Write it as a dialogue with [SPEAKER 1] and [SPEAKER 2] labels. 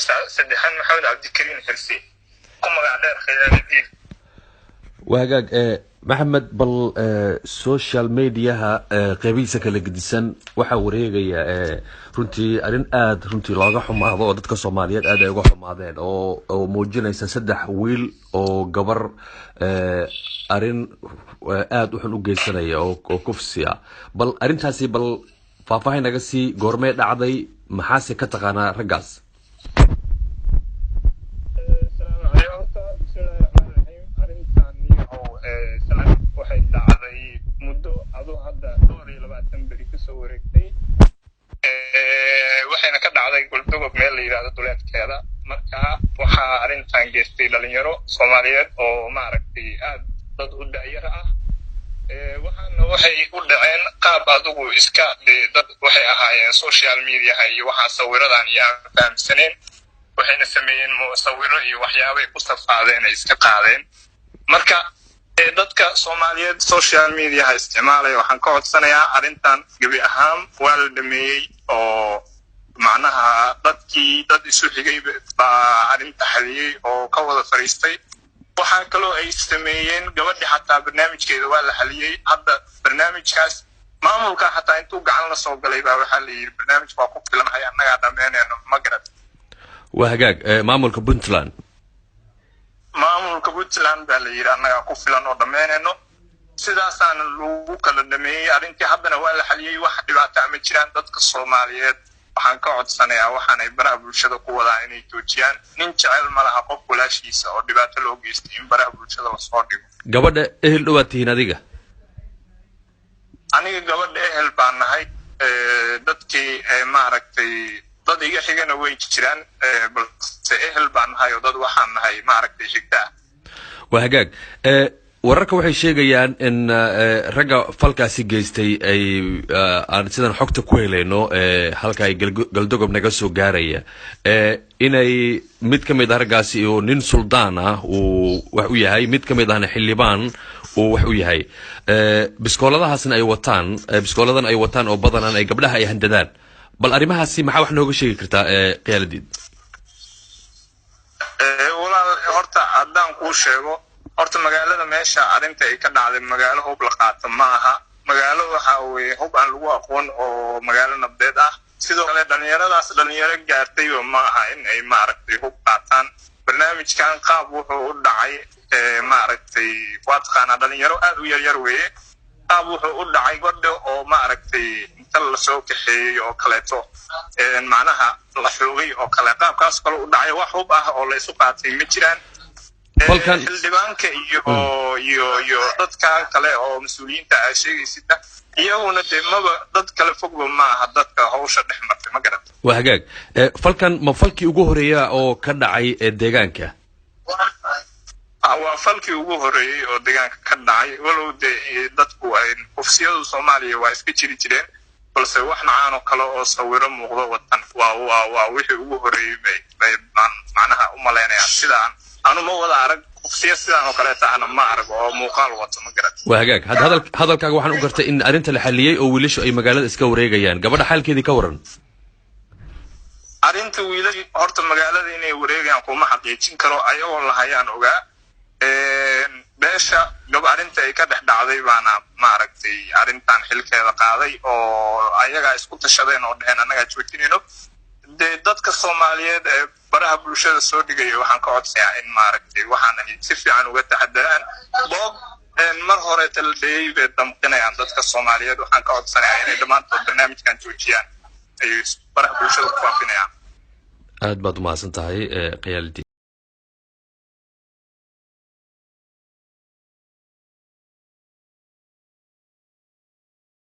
[SPEAKER 1] Saddexan Maxamed Cabdikariin Xirsi, ku magac dheer Khiyaaladiin.
[SPEAKER 2] Waa hagaag, Maxamed. Bal social mediaha qeybihiisa kala gedisan waxaa wareegaya runtii arrin aada runtii looga xumaado oo dadka Soomaaliyeed aad ay uga xumaadeen, oo muujinaysa saddex wiil oo gabar arrin aada u xun u geysanaya oo kufsi ah. Bal arrintaasi bal faahfaahin naga sii. Goormee dhacday? Maxaase ka taqaanaa raggaas?
[SPEAKER 1] Asalaamu calaykum. Horta bismillahi raxmaani raxiim. Arrintan niyow sanad waxay dhacday, muddo aduu hadda dhowr iyo labaatan beri kasoo wareegtay, waxayna ka dhacday Goldogob meel la yidhahdo duleedkeeda. Marka waxaa arrintan geystay dhalinyaro Soomaaliyeed oo maaragtay aad dad u da'yar ah. Waxaana waxay u dhaceen qaab adigu iska dee dad waxay ahaayeen social mediaha iyo waxaa sawiradan iyo aan fahamsaneen, waxayna sameeyeen sawiro iyo waxyaabay ku safaadeen ay iska qaadeen. Marka dadka Soomaaliyeed social mediaha isticmaalaya waxaan ka codsanayaa, arrintan gebi ahaan waa la dhameeyey, oo macnaha dadkii dad isu xigay baa arrinta xaliyey oo ka wada fadhiistay. Waxaa kaloo ay sameeyeen gabadhi xataa barnaamijkeeda waa la xaliyey. Hadda barnaamijkaas maamulka xataa intuu gacan la soo galay baa waxaa la yidhi barnaamijka waa ku filanahay, annagaa dhammeynayno, ma garat?
[SPEAKER 2] Waa hagaag. Maamulka Puntland?
[SPEAKER 1] Maamulka Puntland baa la yidhi annagaa ku filan oo dhammeynayno. Sidaasaana lagu kala dhameeyey arrintii. Haddana waa la xaliyey, wax dhibaato ama jiraan. Dadka Soomaaliyeed waxaan ka codsanayaa waxaanay baraha bulshada ku wadaan inay joojiyaan. Nin jecel ma laha qof walaashiisa oo dhibaato loo geystay in baraha bulshada lasoo dhigo.
[SPEAKER 2] Gabadha ehel dhowaad tihiin adiga?
[SPEAKER 1] Aniga gabadha ehel baan nahay. Dadkii maaragtay dad iga xigana way jiraan, balse ehel baan nahay oo dad waxaan nahay maaragtay xigta ah.
[SPEAKER 2] Waa hagaag. Wararka waxay sheegayaan in ragga falkaasi geystay ay aan sidan xogta ku helayno halka ay Galdogob naga soo gaaraya inay mid ka mid ah raggaasi oo nin suldaan ah uu wax u yahay, mid ka mid ahna xildhibaan uu wax u yahay, biskooladahaasna ay wataan, biskooladan ay wataan oo badanaan ay gabdhaha ay handadaan. Bal arrimahaasi maxaa wax nooga sheegi kartaa, Khiyaaladiid?
[SPEAKER 1] Walaal, horta haddaan kuu sheego, horta magaalada meesha arrinta ay ka dhacday magaalo hub la qaato ma aha. Magaalo waxa weeye hub aan lagu aqoon oo magaalo nabdeed ah. Sidoo kale dhalinyaradaas dhalinyaro gaartayba ma aha in ay maaragtay hub qaataan. Barnaamijkan qaab wuxuu u dhacay maaragtay, waa taqaanaa, dhalinyaro aad u yaryar weeye. Qaab wuxuu u dhacay gabadha oo maaragtay inta lasoo kaxeeyey oo kaleeto, macnaha la xoogay oo kale, qaabkaas kale u dhacay. Wax hub ah oo la isu qaatay ma jiraan. Xildhibaanka iyo dadkan kale oo mas-uuliyiinta aa sheegaysida iyaguna dee maba dad kale fogba ma aha dadka hawsha dhex martay, ma garat?
[SPEAKER 2] Waa hagaag. Falkan ma falkii ugu horeeya oo ka dhacay deegaanka?
[SPEAKER 1] Waa falkii ugu horeeyey oo deegaanka ka dhacay, walow dee dadku ay kufsiyadu Soomaaliya waa iska jiri jireen, balse wax nacaan oo kale oo sawiro muuqdo watan waa wixii ugu horeeyey bay baan macnaha u malaynayaan. Sidaan anu ma wada arag kufsiya sidaan oo kaleeta ana ma arag oo muuqaal wato, ma garat?
[SPEAKER 2] Waa hagaag. Hadda hadalkaaga waxaan u gartay in arrinta la xaliyey oo wiilashu ay magaalada iska wareegayaan. Gabadha xaalkeedii ka waran?
[SPEAKER 1] Arrinta wiilashi horta magaalada inay wareegayaan kuma xaqiijin karo, ayagoo lahayaan ogaa. Beesha gab arrinta ay ka dhex dhacday baana maaragtay arrintan xilkeeda qaaday oo ayagaa isku tashadeen oo dheheen annagaa joojinayno. Dee dadka Soomaaliyeed ee baraha bulshada soo dhigaya waxaan ka codsanayaa in maaragtay waxaana si fiican uga taxadaraan. Boog mar horeeta la dheeyey bay damqinayaan. Dadka Soomaaliyeed waxaan ka codsanayaa inay dhammaantood barnaamijkan joojiyaan ay baraha bulshada ku faafinayaan.
[SPEAKER 2] Aad baad umahadsan tahay, Khiyaaldiin.